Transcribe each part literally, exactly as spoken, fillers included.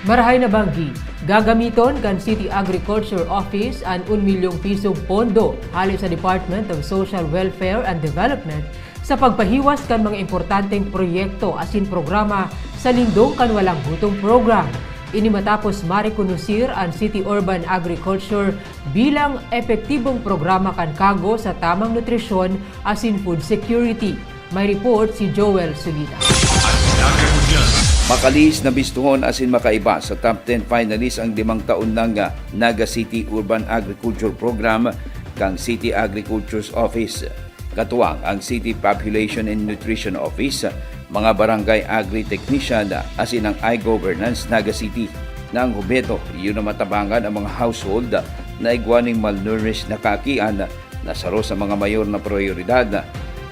Marahay na banggi, gagamiton kan City Agriculture Office an un milyong pisong pondo hale sa Department of Social Welfare and Development sa pagpahiwas kan mga importanteng proyekto asin programa sa Lindong kan Walang Gutom Program. Ini matapos marekonosir an City Urban Agriculture bilang epektibong programa kan kago sa tamang nutrisyon asin food security. May report si Joel Sulina. Makalihis na bistuhon asin makaiba sa top ten finalist ang limang taon nang Naga City Urban Agriculture Program kan City Agriculture's Office. Katuwang ang City Population and Nutrition Office, mga Barangay Agri-Technician asin ang iGovernance Naga City, na ang obheto iyo na matabangan ang mga household na igwa nin malnourished na kaakian na saro sa mga mayor na prayoridad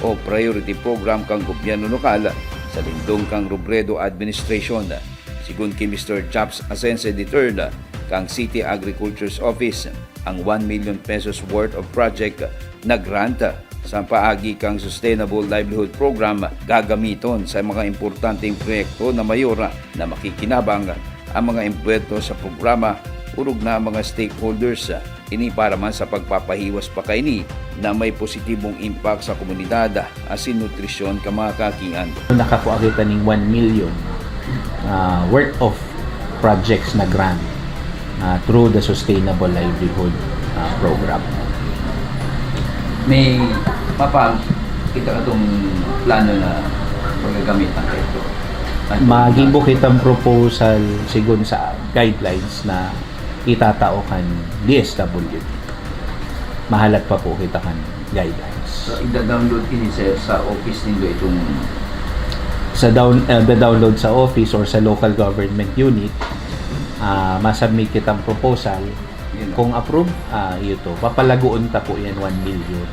o priority program kan gobyerno lokal sa lindong kan Robredo administration. Sigon ki Mister Chaps Asense the third kan City Agriculture's Office, ang one million pesos worth of project na grant sa paagi kan Sustainable Livelihood Program gagamiton sa mga importanteng proyekto na mayor na makikinabang ang mga embuwelto sa programa, orog na ang mga stakeholders. Ini para man sa pagpapahiwas pa kaini na may positibong impact sa komunidad asin nutrisyon kan mga kaakian. Nakakua kita ning one million ah, worth of projects na grant ah, through the Sustainable Livelihood ah, Program. May papag kita katong plano na pagagamitan kaito. Magibo kitang proposal sigon sa guidelines na itatao kan D S W D. Mahalat pa po kita kan guidelines. So, ida-download ini, sir, sa office nindo itong Sa down, uh, the download sa office or sa local government unit, ah, masubmit kitang proposal. Yun. Kung approve, ah, iyo to. Papalagoon ta po yan one million.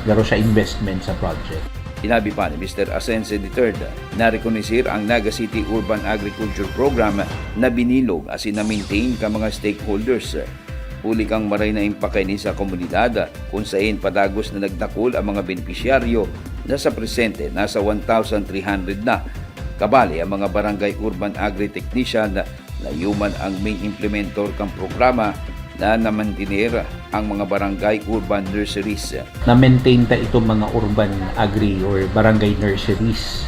Garo siya investment sa project. Sinabi pa ni Mister Asense the third, narekonoser ang Naga City Urban Agriculture Program na binilog asin na-maintain kan mga stakeholders. Huli kan maray na impact kaini sa komunidad, kung sain padagos na nagdakul ang mga benepisyaryo na sa presente nasa one thousand three hundred na. Kabali ang mga barangay urban agri-technician na iyo man ang main implementor kan programa na namantener ang mga barangay urban nurseries. Na-maintain ta itong mga urban agri or barangay nurseries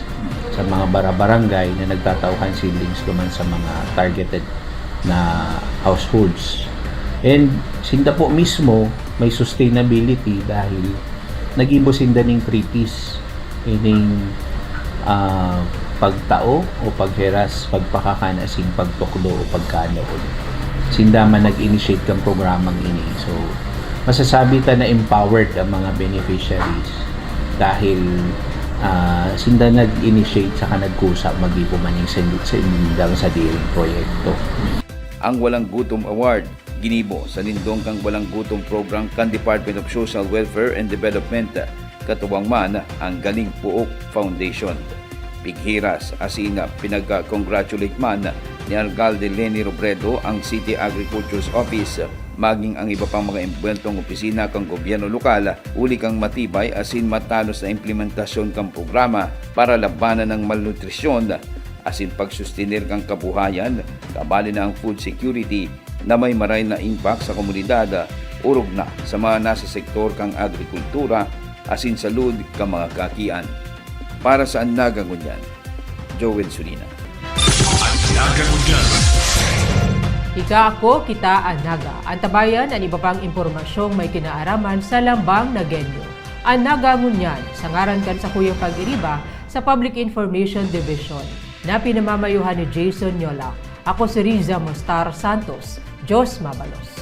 sa mga bara-barangay na nagtatao kan seedlings duman sa mga targeted na households. And sinda po mismo may sustainability dahil nagibo sinda ning three Ps, ining ah, pagtao o pagheras, pagpakakan asin pagtukdo o pagkanood. Sinda man nag-initiate kan programang ini. So, masasabi ta na empowered ang mga beneficiaries dahil ah, sinda nag-initiate saka nagkusa magibo man ning sindi-, sindang sadiring proyekto. Ang Walang Gutom Award ginibo sa lindong kan Walang Gutom Program kan Department of Social Welfare and Development, katuwang man ang Galing Puok Foundation. Pighiras asin pinag-congratulate man ni Alcalde Leni Robredo ang City Agriculture's Office, maging ang iba pang mga embuweltong opisina kan gobyerno lokal, huli kan matibay asin matanos na implementasyon kan programa para labanan ang malnutrisyon asin pagsustener kan kabuhayan, kabali na ang food security na may maray na impact sa komunidad, orog na sa mga nasa sektor kan agrikultura asin salud kan mga kaakian. Para sa An Naga Ngunyan, Joel Sulina. An Naga Ngunyan. Ika, ako, kita, an Naga. Antabayan an iba pang impormasyong may kinaaraman sa Lambang Nagenyo. An Naga Ngunyan, sa ngaran kan sakuyang pag-iriba sa Public Information Division, na pinamamayohan ni Jason Nyola. Ako si Riza Mostar Santos. Diyos mabalos.